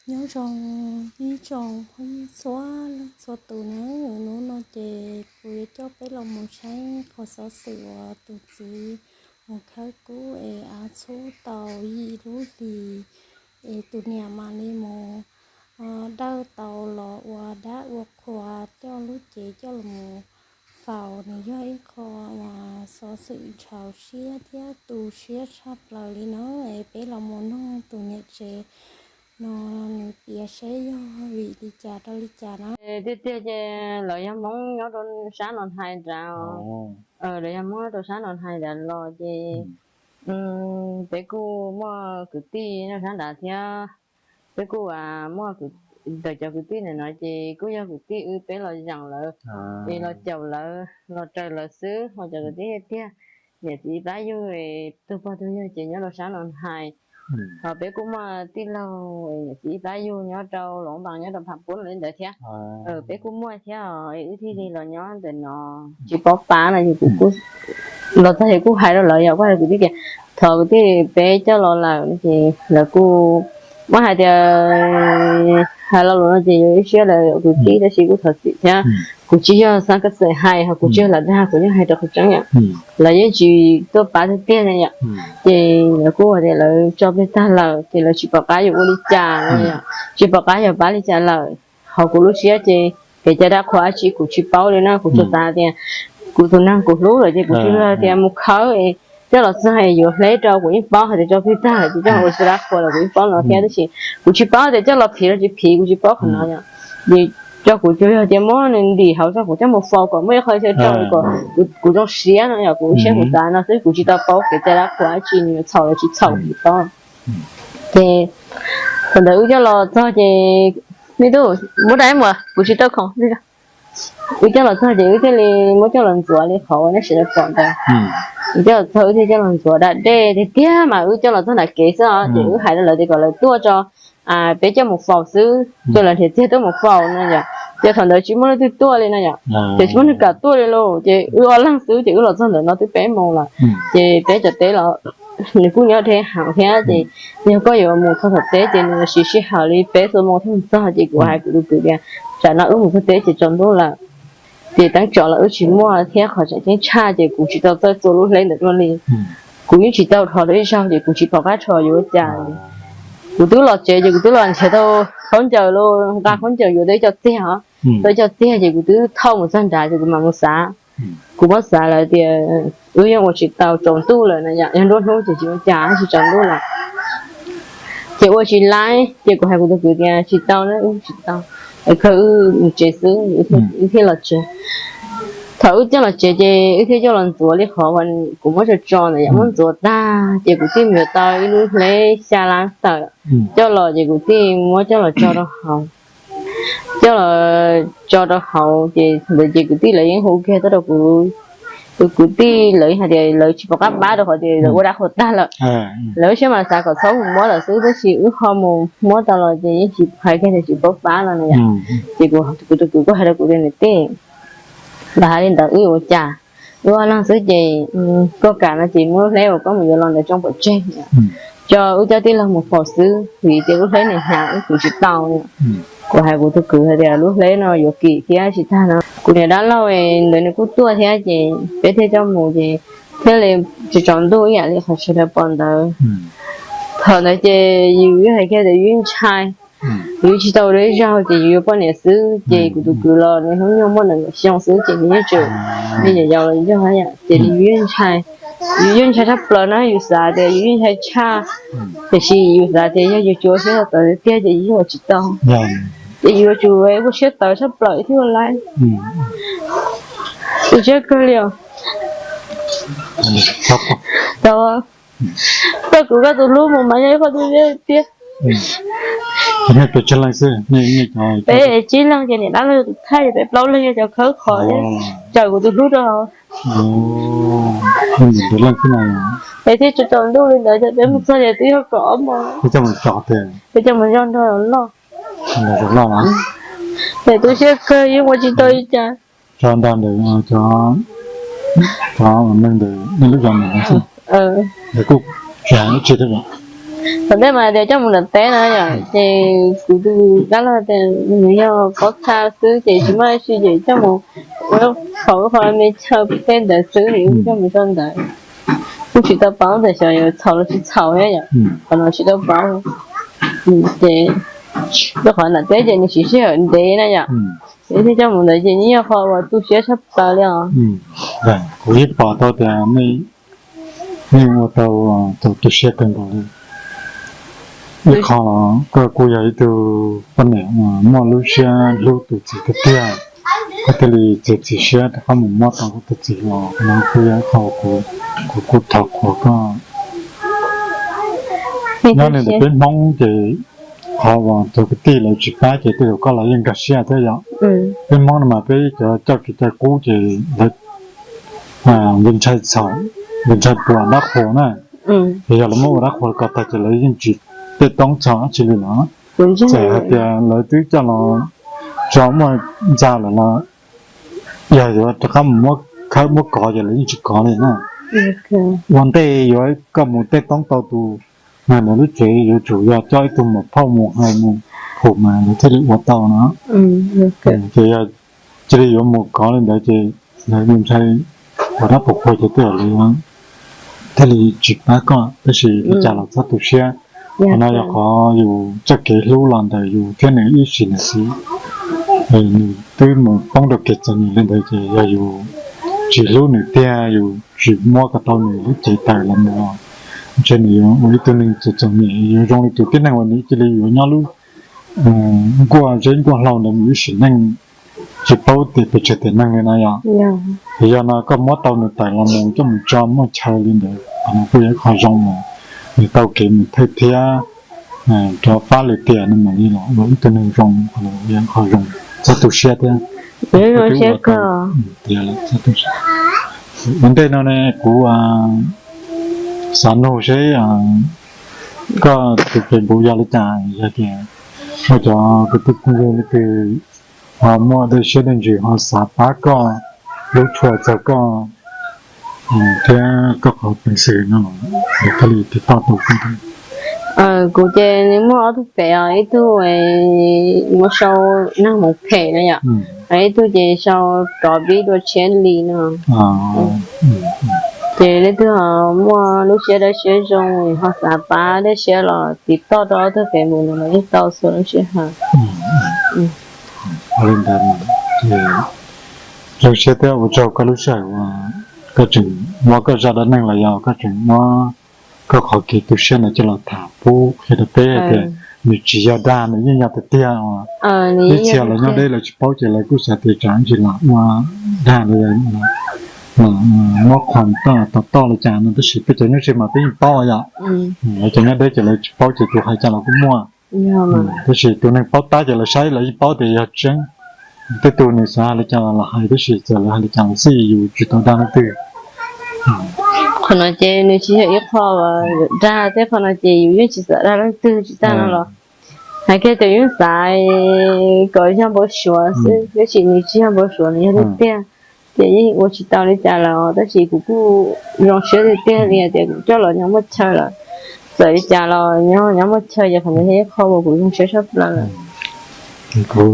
Nyob zoo ib tsoom phooj ywg txhua leej txhua tus nawb, hnub no ces kuv yuav coj peb los mus saib qhov xov xwm uas tus txiv mus khawb kub es av txhub tau yim lub hlis, es tus niam mam li mus dawj tau los ua dab ua qhua coj lub cev coj los faus. Nws yog ib qho uas xov xwm ntxhov siab thiab tu siab tshaj plaws li na. Es peb los mus nug tus niam tsev no nws piav seb yog vim li cas rau li cas na. Tiag tiag ces lawv yog Hmoob nyob rau sab no hais nrad, lawv yog Hmoob nyob rau sab no hais nrad los ces peb kuj muaj kwv tij nyob sab nrad thiab. Peb kuj muaj, ntawm cov kwv tij ntawm no ces kuj yog kwv tij wb peb los zeem lawv, es los caum lawv los raws lawv xwb. Ho cov kwv tij tiag, niam txiv ib plab yug, tug pog tug yawg ces nyob rau sab no hais. Ho peb kuj muaj tij laug niam txiv ib plab yug nyob rau Luam Npas nyob rau Pham Pub li ntawd thiab. Peb kuj muaj thiab, wb thiaj li los nyob ntawm no tsis paub pab no es kuv los txog ces kuj hais rau lawv, yog kuj hais kwv tij tias thov kwv tij peb coj los lawm no ces lawv kuj muab hais tias hais lo lus no ces yuav ib siab lawm kwv tij, tab sis kuj thov txim thiab. Kuv tsis yog xav kab xwm hais, ho kuv tsis yog lam dag, kuv yeej hais rau qhov tseeb yom. Lawv yeej tsis tuaj pab tiag tiag ne yom. Ces lawv kuj hais tias lawv tso plig tag lawm ces lawv tsis pom qab yuav ua li cas no yom, tsis pom qab yuav pab li cas lawm. Ho kuv lub siab ces kev cai dab qhuas dab tsi kuv tsis paub li na, kuv tsuas xav tias kuv tus neeg kuv hlub lawm ces kuv tsuas yog tias mus khawb es coj los txog es yuav hleb rau, kuv yeej paub hais tias tso plig tag lawm ces coj los ua txoj dab qhuas los kuv yeej paub no thiab, tab sis kuv tsis paub tias coj los phiv los tsis phiv, kuv tsis paub qhov no yom. Ces cov kuv tsuas yog tias muab nws ntim hauv tso kuv coj mus faus kom muaj ib qho chaw rau kom kuv zoo siab no yom, kuv siab kuv xav no xwb, kuv tsis tau paub kev cai dab qhuas dab tsi nws yuav txhaum los tsis txhaum kuv tsis paub. Ces thaum ntawd wb coj los txog ces, me tub, muab dai mus, kuv tsis tau khoom. Wb coj los txog ces wb thiaj li muab coj los ntxuav li qhov uas nej sawv daws pom ntawd. Wb coj los txog wb thiaj coj los ntxuav da dej tiag tiag mas wb coj los txog nram kev xwb os, ces wb hais rau lawv tias kom lawv tuaj tso, peb coj mus faus xwb, ces lawv nrhiav txiag tuaj mus faus no yom. Ces thaum ntawd tsis muaj leej twg tuaj li no yom, ces tsis muaj neeg kam tuaj li lauj. Ces wb ob leeg xwb ces wb los txog ntawm no twb peb moos lawm. Ces peb cov teb los nws kuj nyob deb heev thiab, ces yog koj yuav mus txog tom teb ces nws siv sij hawm li peb xuab moos thiaj mus txog. Ces kuv hais kuv tus kwv tias tsam no wb mus txog teb ces tsaus ntuj lawm, ces teeb tsom los wb tsis muaj thiab qhov tseem ceeb tshaj ces kuv tsis tau txawj txua lub hleb ntawd dua li. Kuv yeej tsis tau dhos rau ib zaug ces kuv tsis pom qab dhos yuav ua cas li. Kuv twb los tsev ces kuv twb los nrhiav tau khaub ncaws los nqa khaub ncaws yuav tau ib co txiag os, tau ib co txiag ces kuv twb thauj mus txog nrad ces kuv mam mus xav. Kuv muab xav lawm tias wb yeej ua tsis tau, tsaus ntuj lawm no yom, yog nruab hnub ces tsis ua cas, tsis tsaus ntuj lawm. Ces ua tsis laib ces kuv hais kuv tus kwv tias tsis tau na, wb tsis tau, es kawg wb mus tsev xwb, wb thiaj los tsev. Thaum wb coj los tsev ces wb thiaj coj los ntxuav li qhov uas kuv muab tso tso ntawd yom, muab ntxuav tag ces kuv thiaj mus yuav tau ib lub hleb xya lab tawm coj los ces kuv thiaj muab coj los tso rau hauv. Coj los tso rau hauv ces ntawd ces kwv tij lawv yeej hu kiag tuaj rau kuv. Kwv tij lawv hais tias lawv tsis pom qab pab rau qhov tias lawv ua dab qhuas tag lawm. Lawv lub siab mas xav kom txhob mus muab lawm xwb, tab sis wb ho mus muab tau los ces yeej tsis, hais kiag tias tsis paub pab no na yom. Ces kuv tus kwv kuj hais rau kuv tias niam tij, los hais li ntawd wb yuav ua cas? Wb ob leeg xwb ces koj kam no ces muab lub hleb uas koj mus yuav los ntawd tsoo pov tseg, tso wb coj tij laug mus faus xwb, vim tias lub hleb niam hnyav wb kwv tsis tau. Kuv hais kuv tus kwv hais tias lub hleb no yuav kim thiab tsis tag no kuv niam dab laug ntawd nws kuj tuaj thiab ces peb thiaj coj mus ces thiaj li tsis tsaus ntuj ib yam li qhov sawv daws pom ntawd. Thaum ntawd ces yus yeej hais kiag tias yus yeej ntshai, yus tsis tau ua dua ib zaug ces yus yuav poj niam xwb ces kuv tus kwv los nws hnub nyoog muaj nees nkaum xyoo xwb ces nws yeej tseem li yam yau los yog ces yus yeej ntshai, yus yeej ntshai tshaj plaws na, yus xav tias yus yeej ntshai tshaj, tiam sis yus xav tias yog yus tsuas siab tawv tiag ces yus yeej ua tsis tau, ces yus yuav tsum ua siab tawv tshaj plaws thiaj ua laib. Tu siab kawg li os. Tau, koj kuv koj tus hlub mus mas yog ib qho tu siab tiag. Peb tsib leeg ces niam dab laug tus thaij, peb plaub leeg yog cov khawb qhov, tsaws kuv tus hlub rau hauv. Peb thiaj tsaus ntuj li ntawd ces peb mus txog ces twb yog kaum ob moos, peb coj mus zoj nrog loj. Ces tu siab kawg yeej ua tsis tau li cas. Cov ntawd ntawm cov, cov neeg ntawm nej lub zos ntawd xwb, kuj tsis hais dab tsi thiab. Thaum ntej mas tias coj mus nram teb na yom, ces kuv tus dab laug tias nws yog paub txha xwb ces tsis muaj dab tsi ces coj mus ua lub qhov ub qhov me chaw tej ntawd xwb, nws coj mus tso ntawd. Kuj tsis tau paub tias xyov yuav txhaum los tsis txhaum thiab yom, qhov no tsis tau paub. Ces rau qhov nram teb ces nws siv sij hawm ntev na yom, ces thiaj coj mus ntawd ces yeej yog qhov uas tu siab tshaj plaws li os. Kuv yeej pom tau tias nej ua tau txaus tu siab kawg nkaus li. Ib qho los koj kuj yog ib tug poj niam uas muaj lub siab hlub tus txiv tiag tiag, koj thiaj li txiav txim siab rov qab mus muab tau koj tus txiv los no kuj yog ib qho kuv kuj thov qhuas koj. Nyob li ntawm peb Hmoob ces qhov uas cov kwv tij lawv tsis pab ces tej zaum koj los yeej nkag siab thiab yom. Peb Hmoob no mas peb cov coj kev cai qub ces lawv nqi ntshai txhaum, nqi ntshai puas dab qhuas na. Ces yog lawv muab ua dab qhuas ko tag ces lawv yeej tsis tej toob txog dab tsi li lawm. Txawm hais tias lawv twb coj los tso muaj ntxa lawm los yog yuav rov qab mus muab khawb muab kov ces lawv yeej tsis kov li na. Ua ntej yuav koj mus tej toob tau tus, mas lawv lub tsev yuav tsum yog coj ib tug muam phauj mus hais mus phum mas lawv thiaj li ua tau no. Ces yog cia li yuav mus kov li ntawd ces lawv ntshai puas dab puas qhuas ces tej zaum lawv thiaj li tsis pab koj, tab sis li cas los txhob tu siab. Qhov no yog qhov yus txoj kev hlub los ntawm yus thiab nws ib sim nws xwb. Nws twb mus poob rau kev txom nyem li ntawd ces yog yus tsis hlub nws tiag, yus tsis muab kom tau nws lub cev tawm los mus, ntshe nws yuav ua ib tug neeg txom txom nyem, yuav zoo li tus tib neeg uas nws cia li yuav nyob lub nkuaj zeb nkuaj hlau ntawd mus ib sim neej, tsis paub tias pes tsawg tiam neeg li no yom. Ces yog no koj muab tau nws tawm los mus coj mus tso muaj chaw li ntawd, qhov no kuj yog ib qho zoo uas nws tau kev mus thawj thiab rov fab lwm tiam no mam li los ua ib tug neeg zoo, qhov no yog ib qho zoo, txhob tu siab thiab. Tias lawm txhob tu siab. Ua ntej no ne kuv xav nug seb koj tus Facebook yog li cas, yog tias muaj cov kwv tij phooj ywg leej twg ho muaj dej siab dej ntsws ho xav pab koj, hlub tshua txog koj thiab koj qhov peev xwm no los koj li tiv toj tau koj. Kuv ces nws muaj ob tug pem os, ib tug mus sau neeg mus phem na yom, ib tug ces sau rov pib dua tshiab li no. Ces leej twg ho muaj lub siab dawb siab zoo ho xav pab dej siab los tiv toj rau ob tug Facebook no los yeej tau txhua lub sij hawm. Zoo siab thiab ua tsaug koj lub sij hawm uas koj tseem muab koj zaj dab neeg los yog koj tseem muab koj qhov kev tu siab no coj los tham pub qhia rau peb hais tias nws tsis yog dag, nws yeej yog tiag tiag os. Ib txhia lawv nyob deb lawv tsis paub ces lawv kuj xav tias tsam ntsis los ua dag los muab qhuas toj tom toj li cas no, tab sis peb cov nyob ze mas peb yeej paub yom. Lawv cov nyob deb ces lawv tsis paub ces tus hais cas los kuj muaj. Tab sis tus neeg paub tab ces lawv saib lawv yeej paub tias yog tseeb. Tej tug nws xav hais li cas los hais, tab sis txawm lawv hais li cas los xij yus tsis tau dag leej twg. Qhov no ces nws tsis yog ib qho dag, tej qhov no ces yus yeej tsis xav dag leej twg tsis tag no los hais kiag tias yeej xav kom yog npau suav xwb, tab sis nws tsis yog npau suav, nws yog tiag tiag. Ces yeej ua tsis tau li cas lawm, tab sis kuv kuj zoo siab tiag tiag li tias kuv coj los nyob muaj chaw lawm. Txawm li cas los nyob nyob muaj chaw ces qhov ntawd yog ib qho uas kuv zoo siab tshaj plaws lawm. Kuv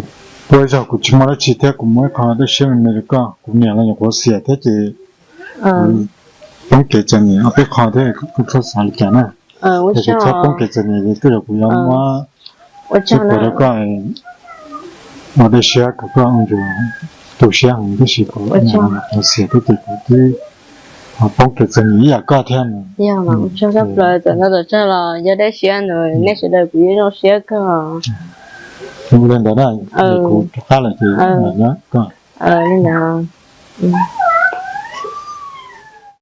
tuaj ib zaug kuv tsis muaj dab tsi thiab kuv muab ib qho dej siab me me rau koj. Kuv niam los nyuam qhuav xiam thiab ces kuv poob kev txom nyem ob peb qho thiab, kuv txhob xav li cas na. Ces kuv txhob poob kev txom nyem ces tej zaum kuv yuav muab sib puas rau koj, ua dej siab kom koj ua ntsuas tu siab heev, tab sis kuv niam los nyuam qhuav xiam thiab ces kuv twb poob kev txom nyem ib yam koj thiab. Yog mas ua tsaug tshaj plaws, txawm ntau txawm tsawg los yog dej siab ntawd nej sawv daws kuv yeej zoo siab kawg. Ua li ntawd na, kuv rov qab lawm ces nyob koj. Li ntawd.